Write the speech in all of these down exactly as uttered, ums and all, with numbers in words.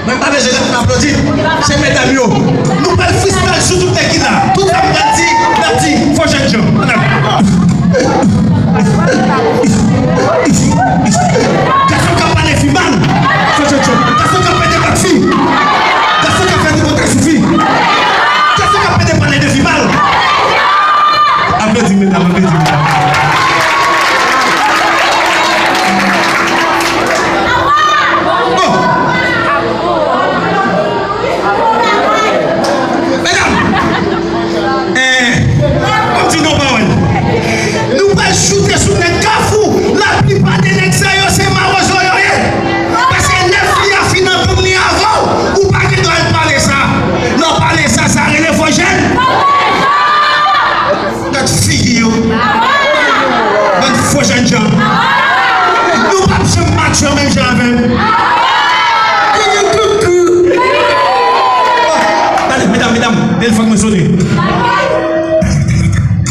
Mwen pa bezwen ret m aplodi. Se medam yo. Nou pral freestyle sou tout nèg ki la. Tout sa m pral di, n ap di fò jènjan. Ann ale. Gason k ap pale fi mal, fò jènjan. Gason k ap pede bat fi. Gason k ap fè tripotay sou fi. Gason k ap pede pale de fi mal. Aplodi medam, aplodi medam. Bon. Medam, eh, ban m di nou yon pawòl. Nou pral choute sou nèg Kafou. Laplipa de nèg sa yo, se mawozo yo ye. Paske nèf li a fin antann li avè w, ou pa gen dwa al pale sa. Lè w pale sa, sa rele fò jèn. Gad figi yo. Bann fo jènjan. Nou p ap janm match yo menm jan avè m. Gade, medam, medam, telefòn mwen sone.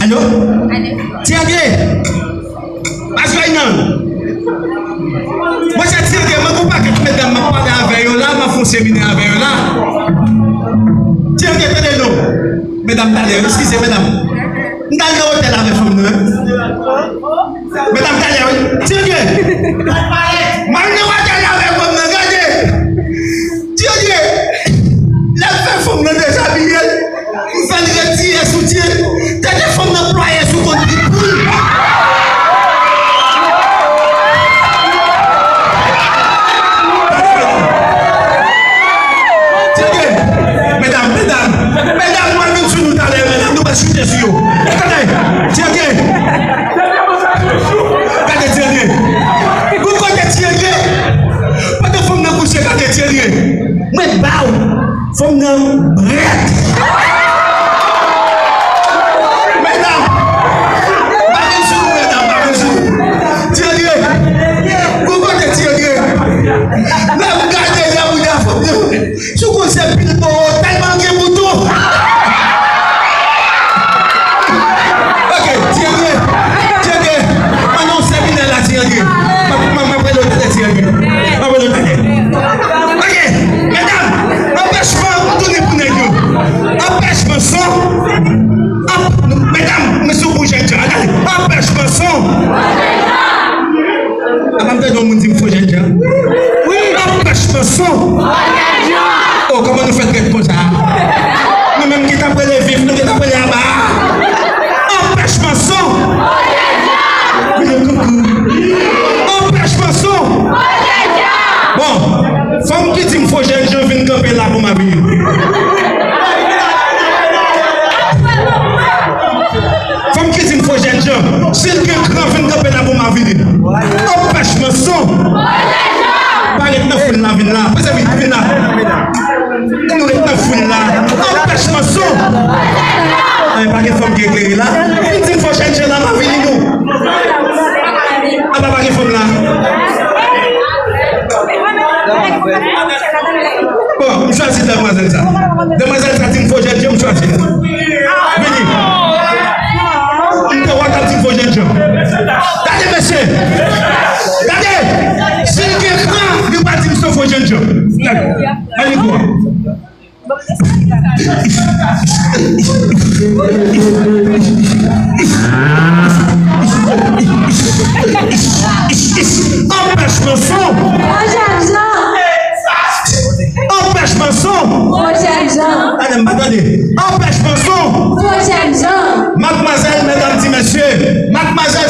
Alo? Ti André? Pas Raynan. Mwen se Ti André, mwen gon pakèt medam m ap pale avè yo la, m ap fè yon seminè avè yo la. Ti André, tande non. Medam talè, eskize medam. M t al nan otèl avè fanm nan. Medam talè, wi. Ti André. M al nan otèl avè fanm nan, gade. Ti André. Lè l fè fanm nan dezabiye l. Fè l retire soutyen. Tande fanm nan plwaye sou kont pitbull. Tande, medam, medam, medam, mwen vin sou nou talè, medam, nou pral choute sou yo. Tande, Ti André. Gade Ti André. Gon kote Ti André. Pandan fanm nan kouche, gade Ti André. Mwen ba w. Fanm nan brèt. Medam, pa vin sou nou, medam, pa vin sou nou. Ti André, gon kote Ti André. Lè m gade lè bouda fanm nan, si w konn se pil bò, tèlman gen bouton. Ok, Ti André, Ti André, ann nan seminè la, Ti André. M ap, m ap, m ap rele w talè, Ti André. M ap rele w talè. Ok, medam, anpèchman, m tounen pou nèg yo. Anpèchman son. Anp-, medam, mwen sou pou jènjan. Gade, anpèchman son. Apa m tande yon moun di m fo jènjan? Wi. Anpèchman son. Oh, kòman nou fè trèt konsa? Nou menm ki t ap rele vif, nou ki t ap rele aba. Anpèchman son. Koulye koukou. Anpèchman son. Bon, fanm ki di m fo jènjan vin kanpe la pou m avili. Fanm ki di m fo jènjan, si l gen kran, vin kanpe la pou m avili. Anpèchman son. Pa ret nan foul la, vin la. Pase vin, vin la. Nou ret nan foul la. Anpèchman son. Ay, pa gen fanm ki eklere la. Vin di m fo jènjan la, m avili nou. Apa pa gen fanm la? Bon, m chwazi demwazèl sa. Demwazèl sa di m fo jènjan, m chwazi l. Vini. M te wè w t ap di m fo jènjan. Gade, mesye. Gade. Si l gen kran, li pa di m se fo jènjan. Gade. Gade kwa. Anpèchman son. Anpèchman son. Gade, m pa tande. Anpèchman son. Madmwazèl, medam, ti mesye. Madmwazèl,